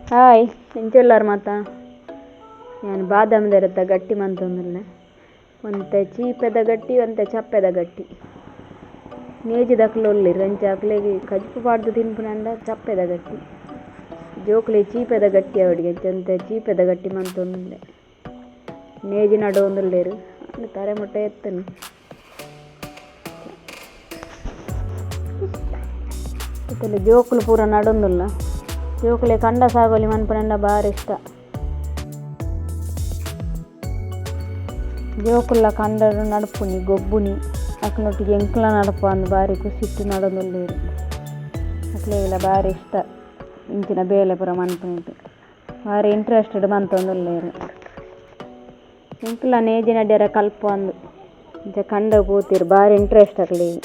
Hi ಎಂಚೊಲ್ಲರ್ ಮಾತ ಯಾನ್ ಬಾದಾಮಿ ದರತ ಗಟ್ಟಿ ಮಂತೊಂದುಲ್ಲೆ ಒಂತೆ ಚೀಪೆದ ಗಟ್ಟಿ ಒಂತೆ ಚಪ್ಪೆದ ಗಟ್ಟಿ ನೇಜಿದಕುಲು ಉಲ್ಲೆರ್ ಅಂಚ ಅಕ್ಲೆಗ್ ಕಜಿಪು ಪಾಡ್ದ್ ತಿನ್ಪುನಂಡ ಚಪ್ಪೆದ ಗಟ್ಟಿ ಜೋಕುಲೆಗ್ ಚೀಪೆದ ಗಟ್ಟಿ ಆವೊಡಿಗೆ ಅಂಚ ಒಂತೆ ಚೀಪೆದ ಗಟ್ಟಿ ಮಂತೊಂದುಲ್ಲೆ ನೇಜಿ ನಡೊಂದುಲ್ಲೆರ್ ತರೆ ಮುಟ್ಟ ಎತ್ತುಂಡು. ಇತ್ತಲೆ ಜೋಕುಲು ಪೂರ ನಡೊಂದುಲ್ಲ ಜೋಕುಲೆ ಕಂಡ ಸಾಗೊಲಿ ಮನ್ಪುನಂಡ ಬಾರಿ ಇಷ್ಟ. ಜೋಕುಲ್ಲ ಕಂಡಡ್ ನಡ್ಪುನಿ ಗೊಬ್ಬುನಿ ಅಕ್ಲ್ನೊಟ್ಟಿಗೆ ಎಂಕ್ಲ ನಡಪ ಅಂದ್ ಬಾರಿ ಖುಷಿಟ್ ನಡೊಂದುಲ್ಲೆರ್ ಅಕ್ಲೆಗ್ಲ ಬಾರಿ ಇಷ್ಟ ಇಂಚಿನ ಬೇಲೆ ಪೂರ ಮನ್ಪುನೈಟ್ ಬಾರಿ ಇಂಟ್ರೆಸ್ಟ್ ಡ್ ಮಂತೊಂದುಲ್ಲೆರ್ ಎಂಕ್ಲ ನೇಜಿ ನಡ್ಯರೆ ಕಲ್ಪ ಅಂದ್ ಇಂಚ ಕಂಡ ಪೋತೆರ್ ಬಾರಿ ಇಂಟ್ರೆಸ್ಟ್ ಅಕ್ಲೆಗ್.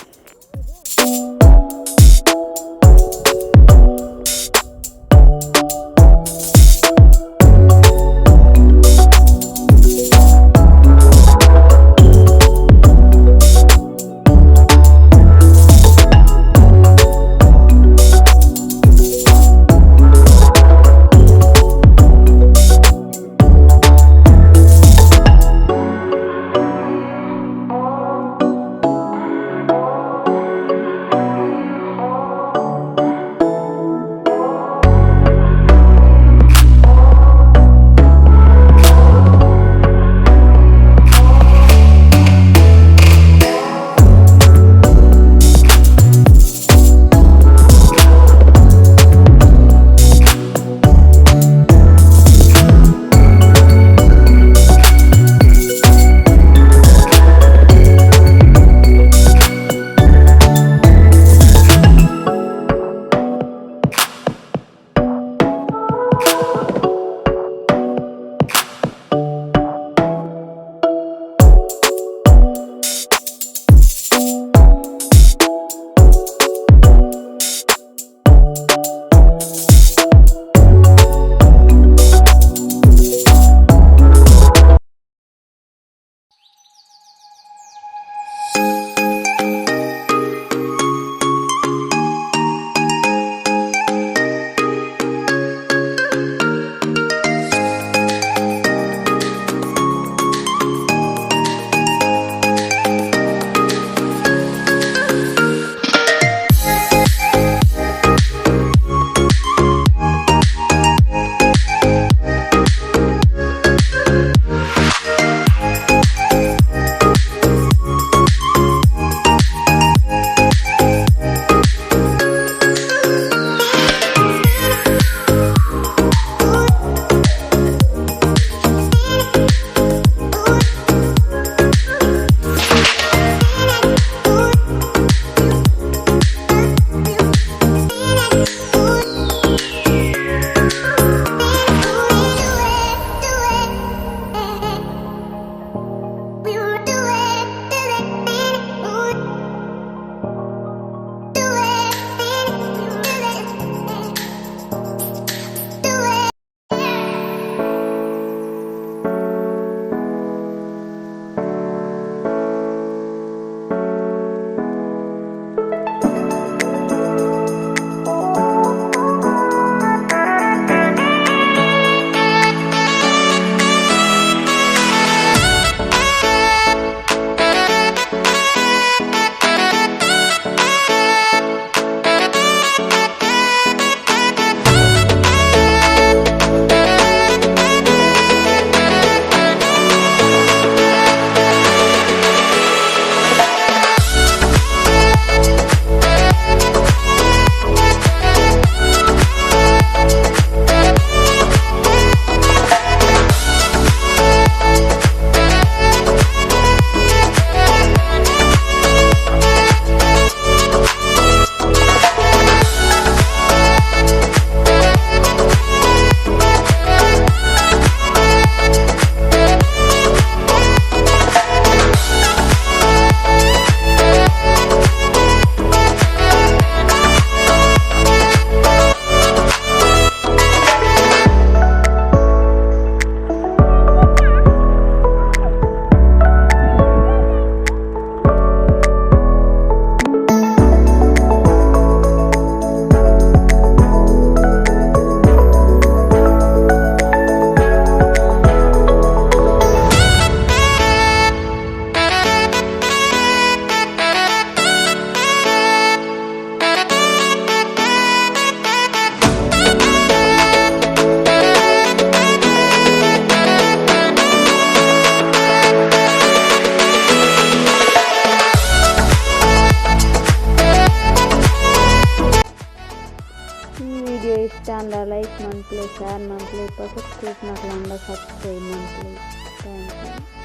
ವಿಡಿಯೋ ಇಷ್ಟ ಆಂಡ ಲೈಕ್ ಮನ್ಪುಲೆ, ಶೇರ್ ಮನ್ಪುಲೆ, ಪೊಸ ತೂಪಿನಕುಲು ಆಂಡ ಸಬ್ಸ್ಕ್ರೈಬ್ ಮನ್ಪುಲೆ. Thank you.